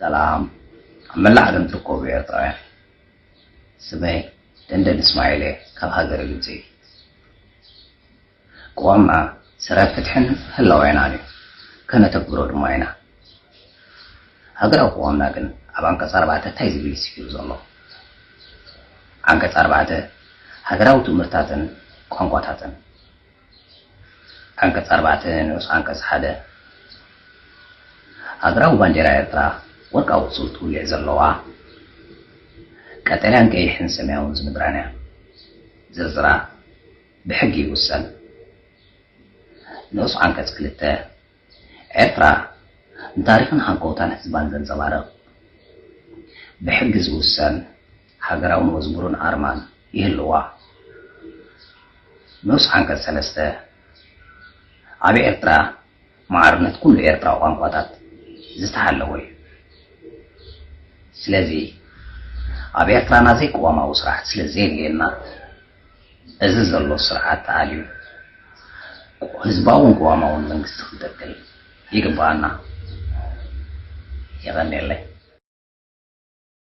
ሰላም ኣብ መላእ ዓለም ትርከቡ ኤርትራውያን፣ ስመይ ደንደን እስማኤል እየ፣ ካብ ሃገረ ግብፂ። ቅዋምና ሰረት ፍትሕን ህላዌናን እዩ፣ ከነተግብሮ ድማ ኢና። ሃገራዊ ቅዋምና ግን ኣብ ዓንቀፅ ኣርባዕተ እንታይ ዝብል እዩ ስፊሩ ዘሎ? ዓንቀፅ ኣርባዕተ፣ ሃገራዊ ትምህርታትን ቋንቋታትን። ዓንቀፅ ኣርባዕተ ንኡስ ዓንቀፅ ሓደ፣ ሃገራዊ ባንዴራ ኤርትራ ወርቃዊ ቁፅሪ ትውልዕ ዘለዋ፣ ቀጠልያን ቀይሕን ሰማያውን ዝምድራን እያ። ዝርዝራ ብሕጊ ይውሰን። ንኡስ ዓንቀፅ ክልተ፣ ኤርትራ ንታሪኽን ሃንቀውታን ህዝባን ዘንጸባርቕ ብሕጊ ዝውሰን ሃገራዊ መዝሙርን ኣርማን ይህልዋ። ንኡስ ዓንቀፅ ሰለስተ፣ ኣብ ኤርትራ ማዕርነት ኩሉ ኤርትራዊ ቋንቋታት ዝተሓለወ እዩ። ስለዚ ኣብ ኤርትራና ዘይቅዋማዊ ስርዓት ስለ ዘየድልየና፣ እዚ ዘሎ ስርዓት ተኣልዩ ህዝባውን ቅዋማውን መንግስቲ ክንተክል ይግባኣና። የቐንየለይ።